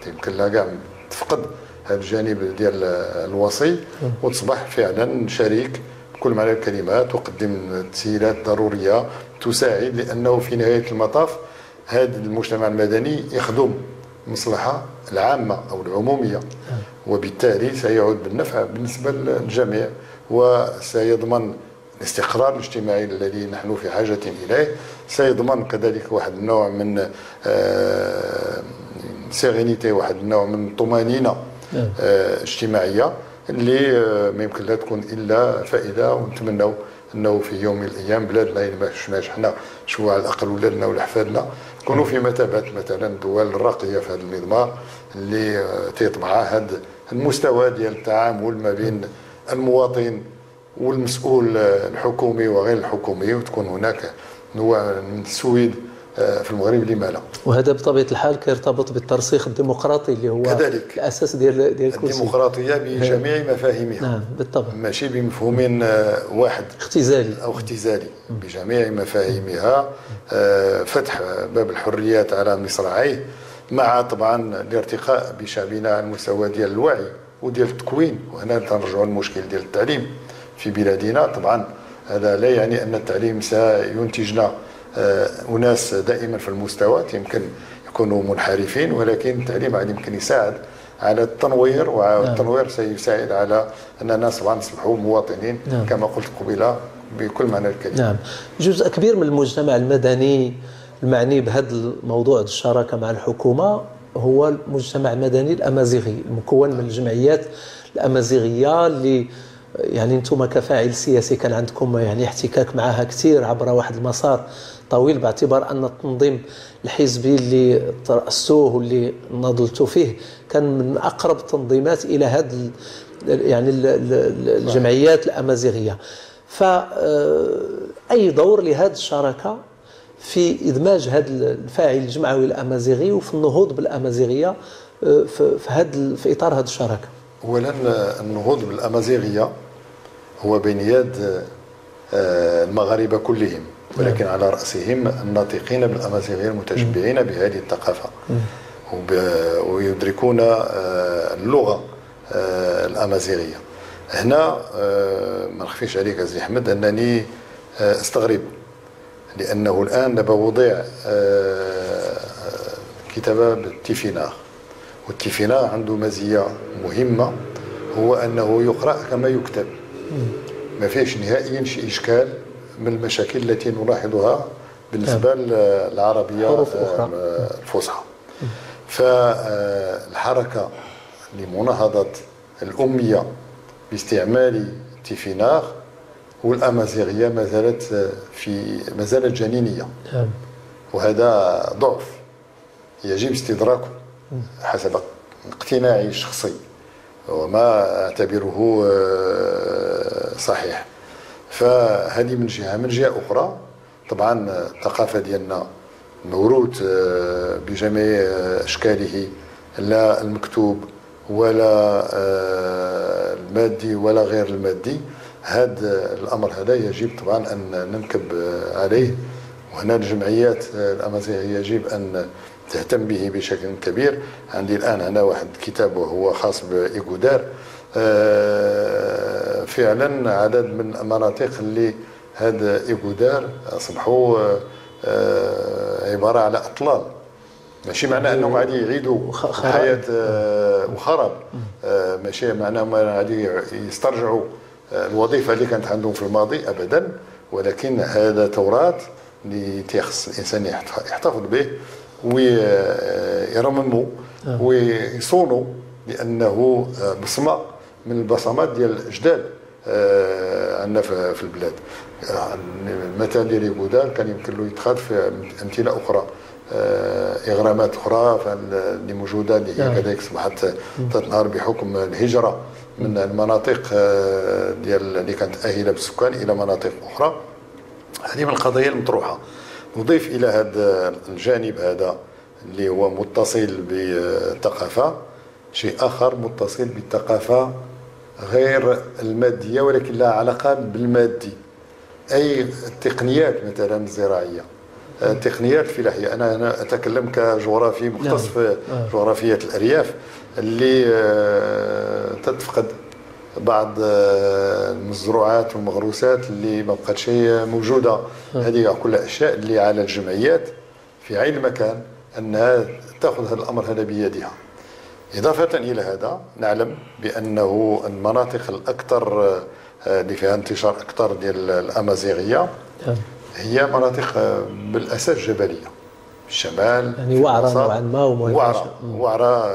يمكن لها كاع تفقد هذا الجانب ديال الوصي وتصبح فعلا شريك بكل معنى الكلمات، تقدم تسهيلات ضرورية تساعد، لانه في نهاية المطاف هذا المجتمع المدني يخدم المصلحة العامة او العمومية، وبالتالي سيعود بالنفع بالنسبة للجميع، وسيضمن الاستقرار الاجتماعي الذي نحن في حاجة اليه، سيضمن كذلك واحد النوع من sérénité، واحد النوع من الطمانينة اجتماعية اللي ما يمكن لها تكون الا فائدة. ونتمنوا انه في يوم من الايام بلادنا الا ما شفناش حنا شوفوا على الاقل ولادنا ولا يكونوا في مثابة مثلا الدول الراقية في هذا المضمار اللي تيطبعها هذا المستوى ديال التعامل ما بين المواطن والمسؤول الحكومي وغير الحكومي، وتكون هناك نوع من السويد في المغرب لما لا. وهذا بطبيعة الحال كيرتبط بالترسيخ الديمقراطي اللي هو كذلك الاساس ديال كل شيء. الديمقراطية بجميع مفاهيمها. نعم بالطبع، ماشي بمفهوم واحد اختزالي او اختزالي، بجميع مفاهيمها. فتح باب الحريات على مصراعيه، مع طبعا الارتقاء بشعبنا على المستوى ديال الوعي وديال التكوين. وهنا تنرجعوا للمشكل ديال التعليم في بلادنا. طبعا هذا لا يعني ان التعليم سينتجنا أناس دائما في المستوى، يمكن يكونوا منحرفين، ولكن التعليم عاد يمكن يساعد على التنوير، والتنوير سيساعد على أننا طبعا نصبحوا مواطنين. نعم. كما قلت قبيلة بكل معنى الكلمة. نعم. جزء كبير من المجتمع المدني المعني بهذا الموضوع الشراكة مع الحكومة هو المجتمع المدني الأمازيغي المكون من الجمعيات الأمازيغية اللي يعني انتم كفاعل سياسي كان عندكم يعني احتكاك معها كثير عبر واحد المسار طويل، باعتبار ان التنظيم الحزبي اللي ترأستوه واللي ناضلتوا فيه كان من اقرب التنظيمات الى هذا يعني الجمعيات الامازيغية. فاي دور لهذه الشراكة في ادماج هذا الفاعل الجمعوي الامازيغي وفي النهوض بالامازيغيه في هذا في اطار هذه الشراكة؟ اولا النهوض بالامازيغيه هو بين يد المغاربة كلهم، ولكن على راسهم الناطقين بالامازيغيه المتشبعين بهذه الثقافة ويدركون اللغة الامازيغية. هنا ما نخفيش عليك عزيزي احمد انني استغرب، لانه الان دابا وضع كتابه بالتيفيناغ، والتيفيناغ عنده مزية مهمة، هو انه يقرا كما يكتب، ما فيهش نهائيا شي اشكال من المشاكل التي نلاحظها بالنسبة للعربية الفصحى. فالحركة لمناهضة الأمية باستعمال تيفيناغ والأمازيغية ما زالت جنينية. وهذا ضعف يجب استدراكه حسب اقتناعي الشخصي وما أعتبره صحيح. فهذه من جهة. من جهة أخرى طبعا الثقافة ديالنا موروث بجميع أشكاله، لا المكتوب ولا المادي ولا غير المادي. هذا الأمر هذا يجب طبعا أن ننكب عليه، وهنا الجمعيات الأمازيغية يجب أن تهتم به بشكل كبير. عندي الآن هنا واحد الكتاب وهو خاص بإيكودار، فعلا عدد من المناطق اللي هذا إيكودار أصبحوا عبارة على أطلال، ماشي معناه أنهم غادي يعيدوا حياة وخراب، ماشي معناه غادي يسترجعوا الوظيفة اللي كانت عندهم في الماضي أبدا، ولكن هذا تراث اللي تيخص الإنسان يحتفظ به ويرممه ويصونه، لأنه بصمة من البصمات ديال الأجداد عندنا في البلاد. المثال ديال إيكودار كان يمكن له يتخذ في أمثلة أخرى، إغرامات أخرى اللي موجودة اللي هي كذلك أصبحت تتنهار بحكم الهجرة من المناطق ديال اللي كانت آهلة بالسكان إلى مناطق أخرى. هذه من القضايا المطروحة. نضيف إلى هذا الجانب هذا اللي هو متصل بالثقافة شيء آخر متصل بالثقافة غير المادية ولكن لها علاقة بالمادي، أي التقنيات مثلا الزراعية، التقنيات الفلاحية. أنا أتكلم كجغرافي مختص في جغرافية الأرياف اللي تتفقد بعض المزروعات والمغروسات اللي ما بقاتش موجودة. هذه كلها أشياء اللي على الجمعيات في عين المكان أنها تأخذ هذا الأمر هذا بيدها. إضافة إلى هذا نعلم بأنه المناطق الأكثر اللي فيها انتشار أكثر ديال الأمازيغية هي مناطق بالأساس جبلية، الشمال، يعني وعرة نوعا ما، وعرة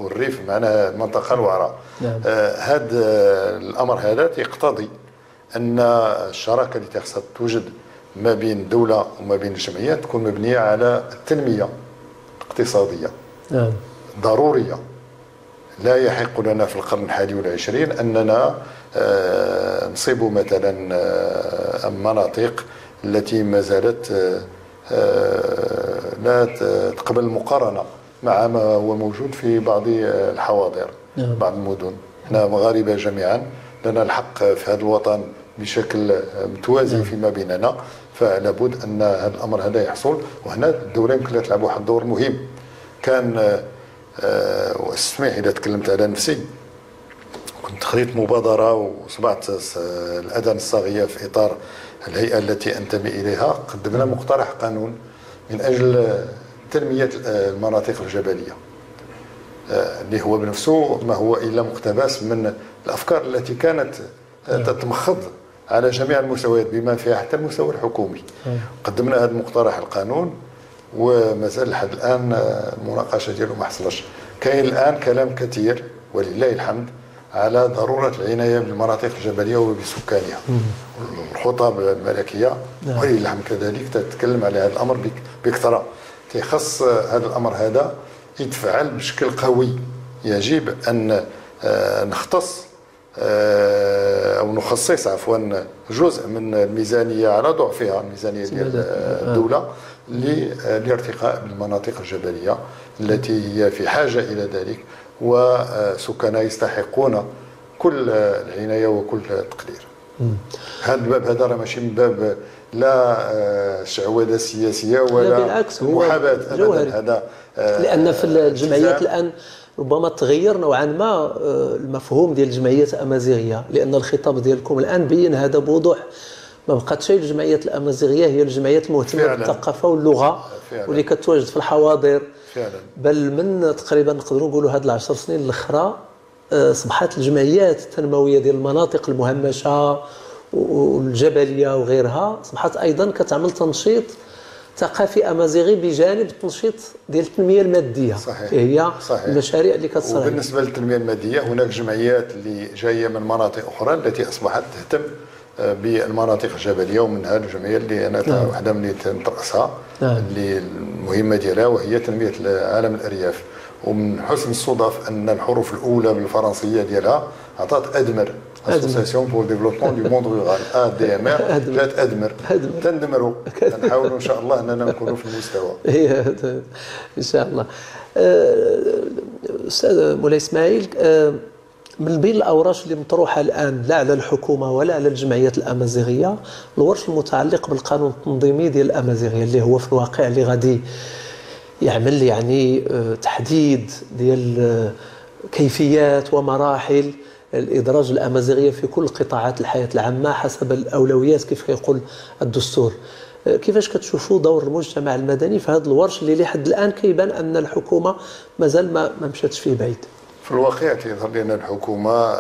والريف معناها المنطقة الوعرة. هذا الأمر هذا يقتضي أن الشراكة اللي خصها توجد ما بين الدولة وما بين الجمعيات تكون مبنية على التنمية الاقتصادية. ضرورية. لا يحق لنا في القرن الحادي والعشرين أننا نصيب مثلا مناطق التي ما زالت لا تقبل المقارنة مع ما هو موجود في بعض الحواضر، بعض المدن. احنا مغاربة جميعا، لنا الحق في هذا الوطن بشكل متوازي فيما بيننا، فلا بد أن هذا الأمر هذا يحصل. وهنا الدولة يمكن لها تلعب واحد الدور مهم. كان واسمح إذا تكلمت على نفسي، كنت خذيت مبادرة وصبعت الأذان الصاغية في إطار الهيئة التي أنتمي إليها، قدمنا مقترح قانون من أجل تنمية المناطق الجبلية، اللي هو بنفسه ما هو إلا مقتبس من الأفكار التي كانت تتمخض على جميع المستويات بما فيها حتى المستوى الحكومي. قدمنا هذا المقترح القانون وما زال لحد الآن المناقشة ديالو ما حصلش. كاين الآن كلام كثير ولله الحمد على ضرورة العناية بالمناطق الجبلية وبسكانها. الخطب الملكية ولله الحمد كذلك تتكلم على هذا الأمر بكثرة. تيخص هذا الأمر هذا يتفعل بشكل قوي. يجب أن نختص أو نخصص عفوا جزء من الميزانية على ضعفها، الميزانية ديال الدولة، للارتقاء بالمناطق الجبلية التي هي في حاجة إلى ذلك، وسكانها يستحقون كل العناية وكل التقدير. هذا الباب هذا راه ماشي من باب لا شعوذة سياسية ولا بالعكس، هو محاباة أبدا. هذا لأن في الجمعيات الآن ربما تغير نوعا ما المفهوم ديال الجمعيات الأمازيغية، لأن الخطاب ديالكم الآن بين هذا بوضوح. ما بقاتش الجمعيات الأمازيغية هي الجمعيات المهتمة بالثقافة واللغة واللي كتواجد في الحواضر فعلا. بل من تقريبا نقدروا نقولوا هاد 10 سنين الأخرى أصبحت الجمعيات التنموية ديال المناطق المهمشة والجبلية وغيرها أصبحت أيضا كتعمل تنشيط ثقافي امازيغي بجانب التنشيط ديال التنمية المادية. صحيح. هي صحيح. المشاريع اللي كتصرف. وبالنسبة للتنمية المادية هناك جمعيات اللي جاية من مناطق اخرى التي اصبحت تهتم بالمناطق الجبلية، ومنها الجمعية اللي انا وحده من اللي تنترأسها، اللي المهمة ديالها وهي تنمية عالم الارياف. ومن حسن الصدف ان الحروف الاولى بالفرنسيه ديالها عطات ادمر، Association pour le développement du monde rural، ADMR، جات ادمر. تندمروا، نحاولوا ان شاء الله اننا نكونوا في المستوى. ان شاء الله. استاذ مولاي اسماعيل، من بين الاوراش اللي مطروحة الان لا على الحكومة ولا على الجمعيات الامازيغية، الورش المتعلق بالقانون التنظيمي ديال الامازيغية، اللي هو في الواقع اللي غادي يعمل يعني تحديد ديال كيفيات ومراحل الإدراج الأمازيغية في كل قطاعات الحياة العامة حسب الأولويات كيف كيقول الدستور. كيفاش كتشوفوا دور المجتمع المدني في هذا الورش اللي لحد الآن كيبان أن الحكومة مازال ما مشاتش فيه بعيد؟ في الواقع تيظهر لنا الحكومة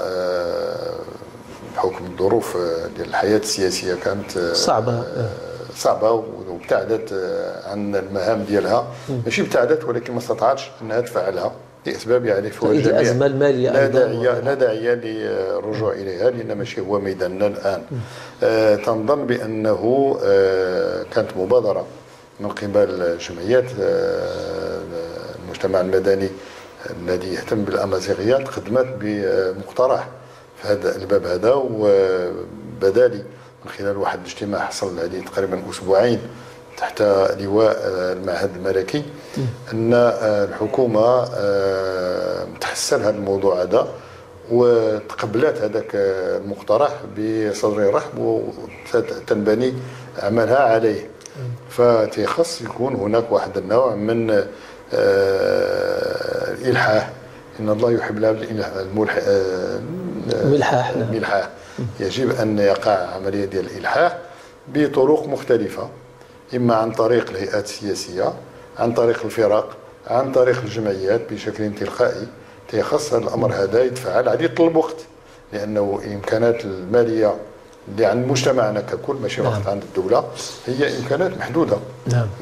بحكم الظروف ديال الحياة السياسية كانت صعبة صعبة وابتعدت عن المهام ديالها، ماشي ابتعدت ولكن ما استطاعتش أنها تفعلها لاسباب يعرفها الجميع. الازمة المالية لا داعي للرجوع اليها لان ماشي هو ميداننا الان. تنظن بانه كانت مبادرة من قبل جمعيات المجتمع المدني الذي يهتم بالامازيغيه، تقدمت بمقترح في هذا الباب هذا، وبدالي من خلال واحد الاجتماع حصل هذه تقريبا اسبوعين تحت لواء المعهد الملكي، ان الحكومة تحسن هذا الموضوع هذا وتقبلت هذاك المقترح بصدر رحب وتنبني عملها عليه. فتيخص يكون هناك واحد النوع من الالحاح، ان الله يحب الملحاح. الملحاح يجب ان يقع عملية ديال الالحاح بطرق مختلفة، إما عن طريق الهيئات السياسية، عن طريق الفرق، عن طريق الجمعيات بشكل تلقائي. تيخص هذا الأمر هذا يتفعل، عاد يطلب وقت، لأنه الإمكانات المالية اللي عند مجتمعنا ككل ماشي فقط عند الدولة هي إمكانات محدودة.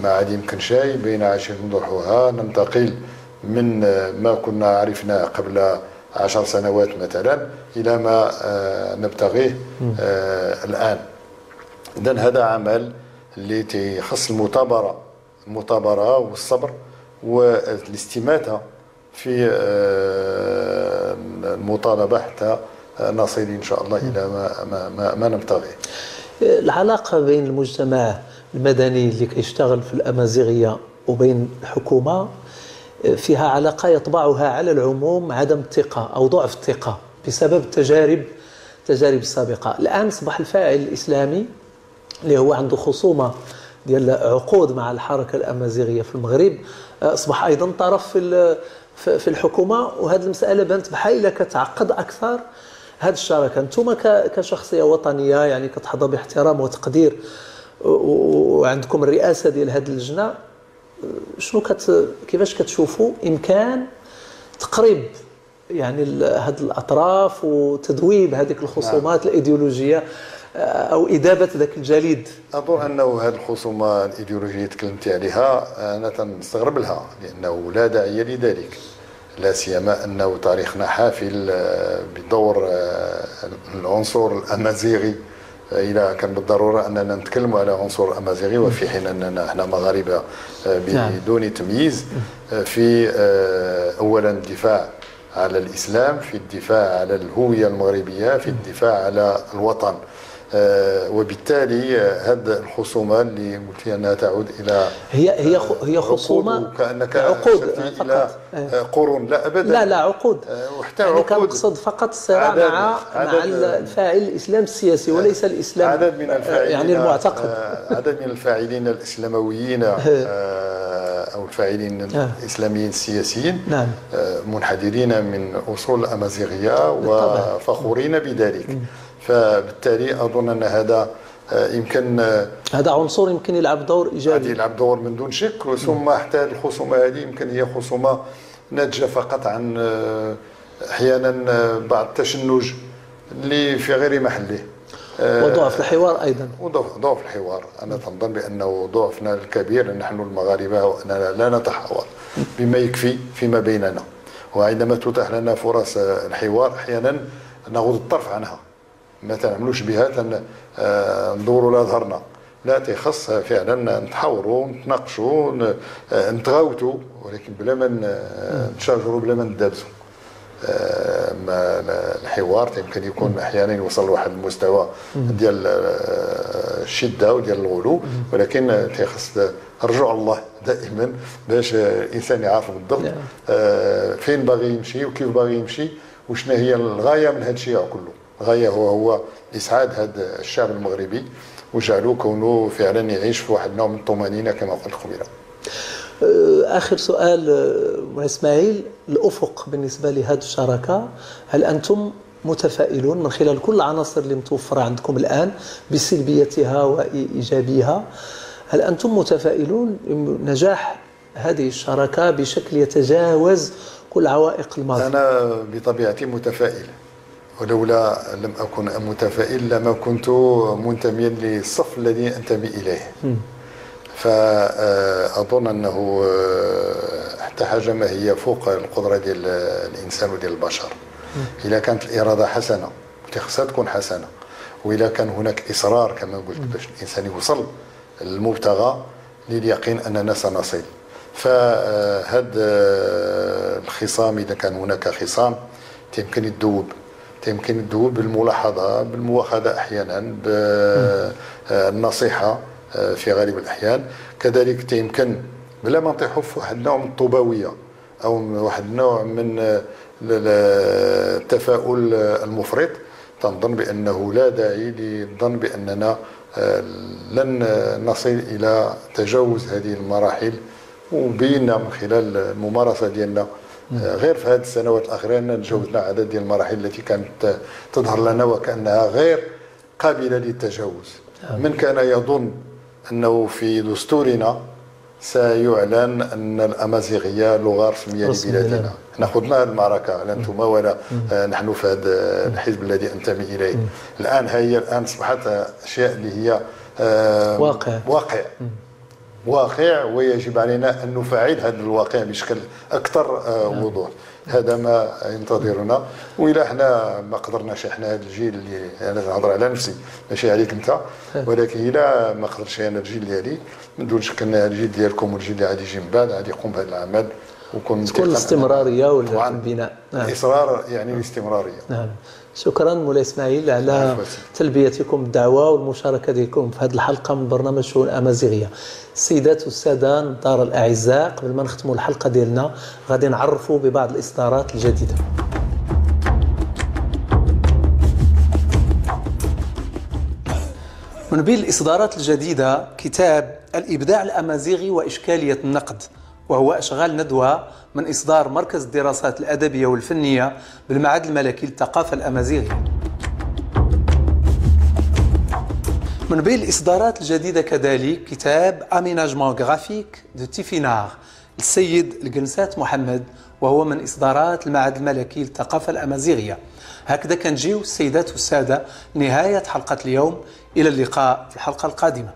ما عاد يمكن شيء بين عشية وضحوها ننتقل من ما كنا عرفناه قبل 10 سنوات مثلا إلى ما نبتغيه الآن. إذن هذا عمل اللي تيخص المثابرة والصبر والاستماتة في المطالبة حتى نصل إن شاء الله إلى ما, ما, ما نبتغيه. العلاقة بين المجتمع المدني اللي كيشتغل في الأمازيغية وبين الحكومة فيها علاقة يطبعها على العموم عدم الثقة أو ضعف الثقة بسبب التجارب السابقة. الآن أصبح الفاعل الإسلامي اللي هو عنده خصومة ديال عقود مع الحركة الأمازيغية في المغرب أصبح أيضا طرف في الحكومة، وهذه المسألة بانت بحال كتعقد أكثر هذه الشراكة. أنتم كشخصية وطنية يعني كتحظى باحترام وتقدير وعندكم الرئاسة ديال هذه اللجنة، شنو كيفاش كتشوفوا إمكان تقريب يعني هذه الأطراف وتذويب هذيك الخصومات الإيديولوجية أو إذابة ذاك الجليد؟ أظن أنه هذه الخصومة الإيديولوجية تكلمتي عليها أنا تنستغرب لها، لأنه لا داعي لذلك، لا سيما أنه تاريخنا حافل بدور العنصر الأمازيغي. إلى كان بالضرورة أننا نتكلم على عنصر أمازيغي، وفي حين أننا احنا مغاربة بدون تمييز في أولا الدفاع على الإسلام، في الدفاع على الهوية المغربية، في الدفاع على الوطن. وبالتالي هذه الخصومة اللي قلت انها تعود الى هي خصومه كانك عقود الى قرون، لا ابدا، لا عقود، وحتى يعني عقود. كنقصد فقط الصراع مع الفاعل الاسلام السياسي وليس الاسلام عدد من الفاعلين يعني المعتقد، عدد من الفاعلين الاسلامويين او الفاعلين الاسلاميين السياسيين نعم. منحدرين من اصول الامازيغية وفخورين بذلك. فبالتالي اظن ان هذا يمكن هذا عنصر يمكن يلعب دور ايجابي، يلعب دور من دون شك. ثم حتى الخصومة هذه يمكن هي خصومه ناتجة فقط عن احيانا بعض التشنج اللي في غير محله. وضعف الحوار أيضا، وضعف الحوار. أنا تنظن بأنه ضعفنا الكبير نحن المغاربة وأننا لا نتحاور بما يكفي فيما بيننا، وعندما تتاح لنا فرص الحوار أحيانا نغض الطرف عنها، ما تنعملوش بها، ندوروا لها ظهرنا. لا، تيخص فعلا نتحاوروا، نتناقشوا، نتغاوتوا، ولكن بلا ما نتشاجروا، بلا ما ندابزوا. الحوار يمكن يكون احيانا يوصل لواحد المستوى ديال الشدة وديال الغلو، ولكن تيخص رجوع الله دائما باش الانسان يعرف بالضبط فين باغي يمشي وكيف باغي يمشي وشنو هي الغاية من هذا الشيء كله. الغاية هو اسعاد هذا الشعب المغربي وجعلو كونه فعلا يعيش في واحد النوع من الطمانينة كما قلت قبيلة. آخر سؤال اسماعيل، الأفق بالنسبة لهذه الشراكة، هل أنتم متفائلون من خلال كل العناصر اللي متوفرة عندكم الآن بسلبيتها وإيجابيها، هل أنتم متفائلون نجاح هذه الشراكة بشكل يتجاوز كل عوائق الماضي؟ أنا بطبيعتي متفائل، ولولا لم أكن متفائل لما كنت منتميا للصف الذي أنتمي إليه. فأظن أنه حتى حاجة ما هي فوق القدرة ديال الإنسان وديال البشر. إذا كانت الإرادة حسنة وتخصها تكون حسنة، وإذا كان هناك إصرار كما قلت باش الإنسان يوصل للمبتغى، لليقين أننا سنصل. فهاد الخصام إذا كان هناك خصام يمكن يتذوب، يمكن يتذوب بالملاحظة، بالمؤاخذة أحيانا، بالنصيحة في غالب الأحيان. كذلك يمكن بلا ما نطيحوا في واحد النوع من الطوباوية أو واحد النوع من التفاؤل المفرط، تنظن بأنه لا داعي للظن بأننا لن نصل إلى تجاوز هذه المراحل. وبينا من خلال الممارسة ديالنا غير في هذه السنوات الأخيرة أن تجاوزنا عدد ديال المراحل التي كانت تظهر لنا وكأنها غير قابلة للتجاوز. من كان يظن أنه في دستورنا سيعلن أن الأمازيغية لغة رسمية لبلادنا، احنا خضنا المعركة لا أنتم ولا نحن في هذا الحزب الذي أنتمي إليه. الآن هي الآن أصبحت أشياء اللي هي واقع واقع واقع، ويجب علينا أن نفعل هذا الواقع بشكل أكثر وضوح. هذا ما ينتظرنا، وإلا احنا ما قدرناش، احنا هذا الجيل اللي انا نهضر على نفسي ماشي عليك انت، ولكن الا ما قدرش انا الجيل ديالي، من دون شك ان الجيل ديالكم والجيل اللي غادي يجي من بعد غادي يقوم بهذا العمل، وكون تكون الاستمرارية والبناء. الاصرار يعني الاستمرارية. نعم، شكرا مولاي اسماعيل على تلبيتكم الدعوة والمشاركة ديالكم في هذه الحلقة من برنامج شؤون امازيغيه. السيدات والسادة النظار الاعزاء، قبل ما نختموا الحلقة ديالنا غادي نعرفوا ببعض الاصدارات الجديدة. من بين الاصدارات الجديدة كتاب الابداع الامازيغي واشكاليه النقد، وهو أشغال ندوة من إصدار مركز الدراسات الأدبية والفنية بالمعهد الملكي للثقافة الأمازيغية. من بين الإصدارات الجديدة كذلك كتاب Aménagement graphique de Tifinagh السيد الجنسات محمد، وهو من إصدارات المعهد الملكي للثقافة الأمازيغية. هكذا كنجيو السيدات والسادة نهاية حلقة اليوم، إلى اللقاء في الحلقة القادمة.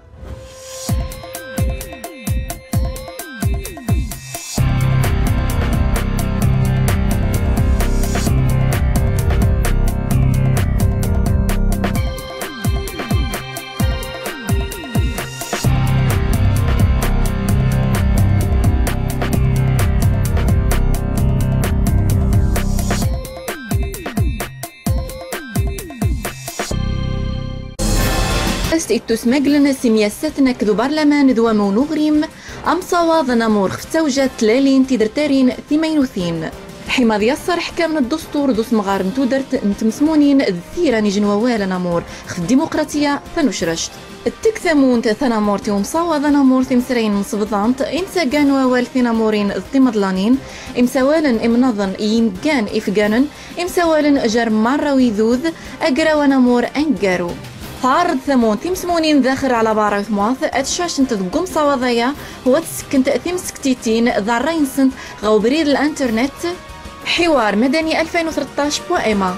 تسمجلن سمياستنا كذو برلمان ذو مونوغريم أم صواض نمور ختوجة تلالين تدرتارين ثمينوثين حماض يسر حكام الدستور دوس مغار نتودرت نتمسمونين ذثيرا نجنواوالا نمور خف الديمقراطية ثنوشرشت التكثمون ثنامور تيومصاوض نمور ثمسرين مصبضانت إمساقان ووال ثنامورين ثمضلانين إمساوالا إمنظن يمكان إفغانن إمساوالا جر مرة ويذوذ أقرا ونمور أنقارو تعرض ثمون تمسمونين ذاخر على بارا ثماث اتشاش انت تقوم صوضيا هو تسكنت تمسكتيتين ذارين سنت غوبرير الانترنت حوار مدني 2013 بوائما.